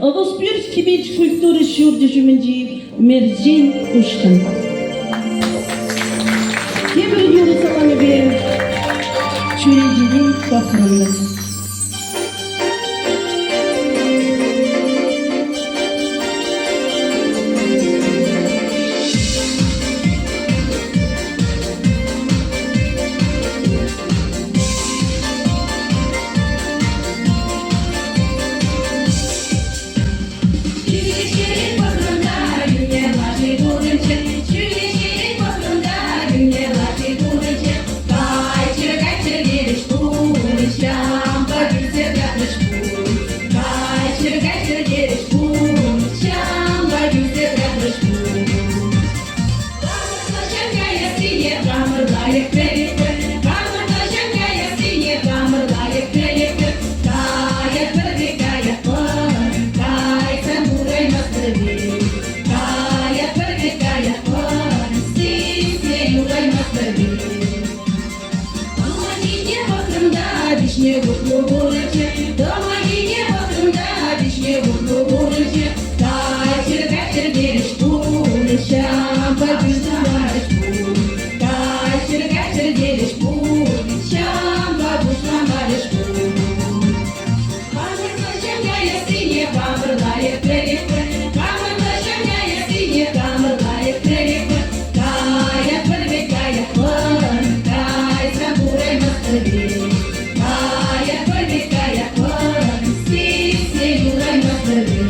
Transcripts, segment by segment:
Ӑвӑспӳрт Кипеч культура ҫурчӗ ҫумӗнчи Мерчен ушкӑн. Тепӗр юрӑ саламӗпе чӳречерен пӑхрӑмӑр. Чӳречерен пӑхрӑм та ӳне лаши курӑнчӗ, чӳречерен пӑхрӑм та ӳне лаши курӑнчӗ. Кайччӑр, кайччӑр терӗҫ пуль, ҫампа кӳрсе тӑратрӗҫ пуль. Кайччӑр, кайччӑр терӗҫ пуль, ҫампа кӳрсе тӑратрӗҫ пуль. Хамӑр каяссине хамӑр лайӑх пӗлетпӗр, хамӑр тахҫан каяссине хамӑр лайӑх пӗлетпӗр. Каятпӑр пек каятпӑр, кайсан кураймастпӑр пек. Каятпӑр пек каятпӑр, сиссе юлаймастпӑр пек. Тӑманнине пӑхрӑм та виҫне вутлӑ пурӑнчӗ, тӑманнине пӑхрӑм та виҫне вутлӑ пурӑнчӗ. Каччӑр, каччӑр терӗҫ пуль, ҫампа пуҫламарӗҫ пуль. Каччӑр, каччӑр терӗҫ пуль, ҫампа пуҫламарӗҫ пуль. Хамӑр хыҫҫӑн каяссине хамӑр лайӑх пӗлетпӗр, хамӑр хыҫҫӑн каяссине хамӑр лайӑх пӗлетпӗр. Каятпӑр вӗт, каятпӑр, кайсан кураймастпӑр вӗт. Каятпӑр вӗт, каятпӑр, сиссе юлаймастпӑр вӗт.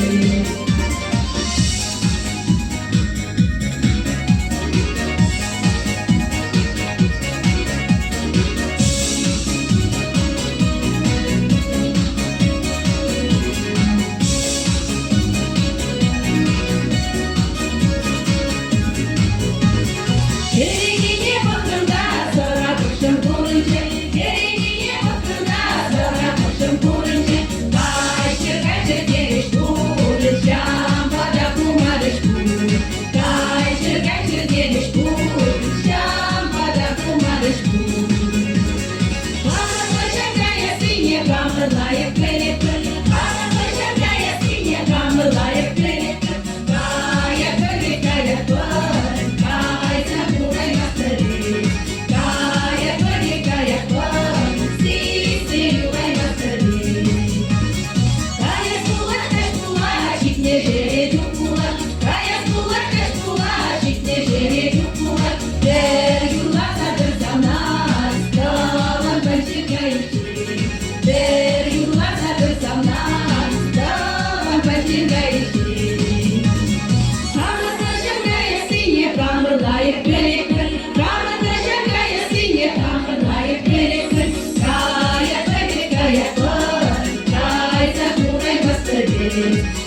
Кӗрекене пӑхрӑм та сӑра кӑшӑм курӑнчӗ, кӗрекене пӑхрӑм та сӑра кӑшӑм курӑнчӗ. Кайччӑр, кайччӑр терӗҫ пуль, ҫампа та пымарӗҫ пуль. Кайччӑр, кайччӑр терӗҫ пуль, ҫампа та пымарӗҫ пуль. Хамӑр хӑҫан каяссине хамӑр лайӑх пӗлетпӗр, хамӑр хӑҫан каяссине хамӑр лайӑх пӗлетпӗр. Каятпӑр вӗт, каятпӑр, кайса кураймастӑр-и? Каятпӑр вӗт, каятпӑр, сиссе юлаймастӑр-и? Каяс пулать, каҫ пулать, ҫитнӗ ҫӗре чуп пулать. Каяс пулать, каҫ пулать, ҫитнӗ ҫӗре чуп пулать. Пӗр юрласа тӑрсанах тӑван панчӑк кайӗччӗ. Пӗр юрласа тӑрсанах тӑван панчӑк кайӗччӗ. Хамӑр каҫан каяссине хамӑр лайӑх пӗлетпӗр. Хамӑр каҫан каяссине хамӑр лайӑх пӗлетпӗр. Каятпӑр, каятпӑр, кайса кураймастӑр пек.